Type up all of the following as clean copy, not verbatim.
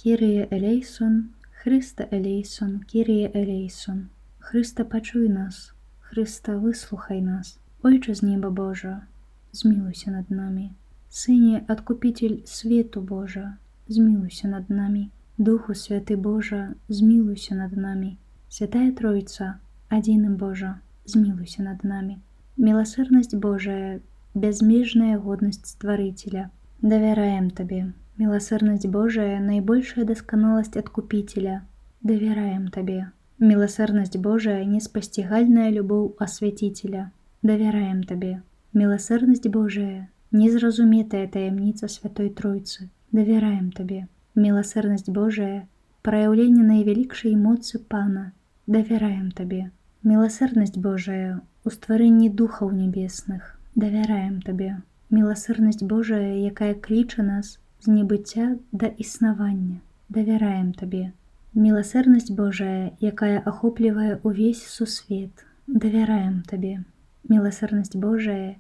Кірые элейсон, Хрыста элейсон, Кірые элейсон. Хрыста, пачуй нас, Хрыста, выслухай нас. Ойча з неба Божа, змілуйся над намі. Сыне, адкупіцель свету Божа, змілуйся над намі. Духу Святы Божа, змілуйся над намі. Святая Тройца, адзіны Божа, змілуйся над намі. Міласэрнасць Божая, бязмежная годнасць Стварыцеля, давяраем Табе. Міласэрнасць Божая, найбольшая дасканаласць Адкупіцеля, давяраем Табе. Міласэрнасць Божая, неспасцігальная любоў Асвяціцеля, давяраем Табе. Міласэрнасць Божая, незразуметая таямніца Святой Тройцы, давяраем Табе. Міласэрнасць Божая, праяўленне найвялікшай моцы Пана, давяраем Табе. Міласэрнасць Божая у стварэнні духаў нябесных, давяраем Табе. Міласэрнасць Божая, якая кліча нас з небыцця да існавання, давяраем Табе. Міласэрнасць Божая, якая ахоплівае ўвесь сусвет, давяраем Табе. Міласэрнасць Божая,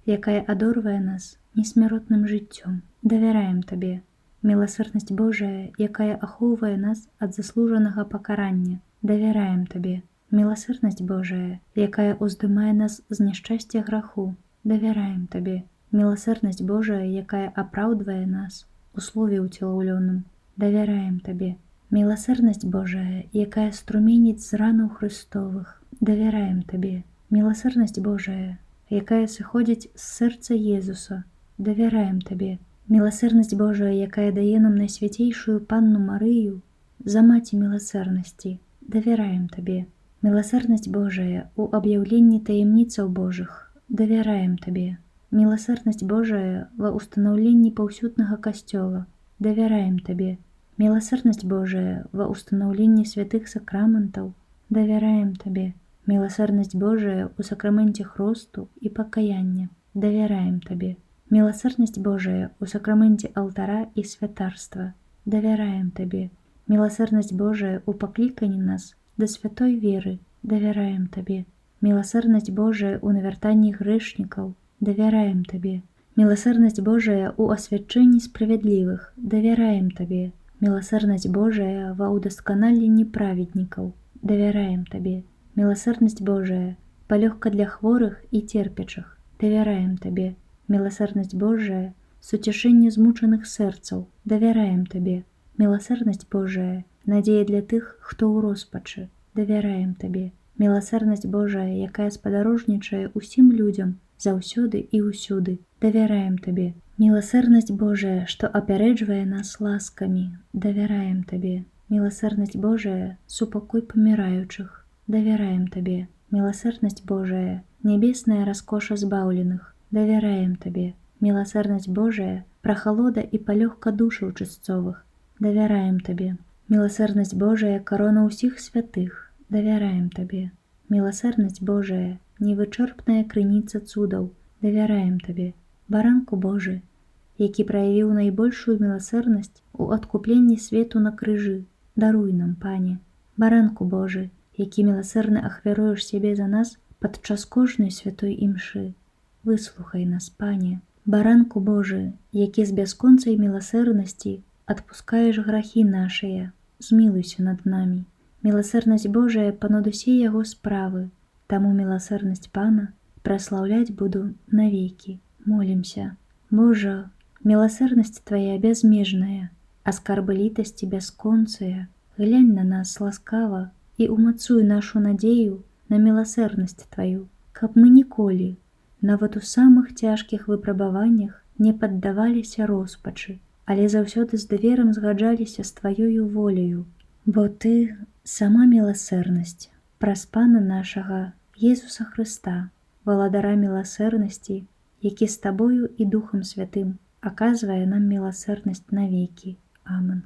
якая адорвае нас несмяротным жыццём, давяраем Табе. Міласэрнасць Божая, якая ахоўвае нас ад заслужанага пакарання, давяраем Табе. Міласэрнасць Божая, якая ўздымае нас з няшчасця граху, давяраем Табе. Міласэрнасць Божая, якая апраўдвае нас у слове ўцелаўлёным, давяраем Табе. Міласэрнасць Божая, якая струменіць з ранаў Хрыстовых, давяраем Табе. Міласэрнасць Божая, якая сыходзіць з сэрца Езуса, давяраем Табе. Міласэрнасць Божая, якая дае нам найсвяцейшую Панну Марыю за маці міласэрнасці, давяраем Табе. Міласэрнасць Божая у аб'яўленні таямніцаў Божых, давяраем Табе. Міласэрнасць Божая ва ўстанаўленні паўсюднага касцёла, давяраем Табе. Міласэрнасць Божая ва ўстанаўленні святых сакраментаў, давяраем Табе. Міласэрнасць Божая ў сакрамэнце хросту і пакаяння, давяраем Табе. Міласэрнасць Божая ў сакрамэнце алтара і святарства, давяраем Табе. Міласэрнасць Божая ў пакліканні нас да святой веры, давяраем Табе. Міласэрнасць Божая ў навяртанні грэшнікаў, давяраем Табе. Міласэрнасць Божая ў асвячэнні справядлівых, давяраем Табе. Міласэрнасць Божая ва ўдасканаленні праведнікаў, давяраем Табе. Міласэрнасць Божая, палёгка для хворых і церпячых, давяраем Табе. Міласэрнасць Божая, суцяшэнне змучаных сэрцаў, давяраем Табе. Міласэрнасць Божая, надзея для тых, хто ў роспачы, давяраем Табе. Міласэрнасць Божая, якая спадарожнічае ўсім людзям заўсёды і ўсюды, давяраем Табе. Міласэрнасць Божая, што апярэджвае нас ласкамі, давяраем Табе. Міласэрнасць Божая, супакой паміраючых, давяраем Табе. Міласэрнасць Божая, нябесная раскоша збаўленых, давяраем Табе. Міласэрнасць Божая, прахалода і палёгка душаў чысцовых, давяраем Табе. Міласэрнасць Божая, карона ўсіх святых, давяраем Табе. Міласэрнасць Божая, невычэрпная крыніца цудаў, давяраем Табе. Баранку Божы, які праявіў найбольшую міласэрнасць у адкупленні свету на крыжы, даруй нам, Пане. Баранку Божы, які міласэрна ахвяруеш сябе за нас падчас кожнай святой імшы, выслухай нас, Пане. Баранку Божы, які з бясконцай міласэрнасці адпускаеш грахі нашыя, змілуйся над намі. Міласэрнасць Божая панад усе яго справы, таму міласэрнасць Пана праслаўляць буду навекі. Молімся. Божа, міласэрнасць Твая бязмежная, а скарбы літасці бясконцыя. Глянь на нас ласкава і умацуй нашу надзею на міласэрнасць Тваю, каб мы ніколі, нават у самых цяжкіх выпрабаваннях, не паддаваліся роспачы, але заўсёды з даверам згаджаліся з Тваёю воляю, бо Ты сама міласэрнасць, праз Пана нашага Езуса Хрыста, валадара міласэрнасці, які з Табою і Духам Святым аказвае нам міласэрнасць навекі. Амен.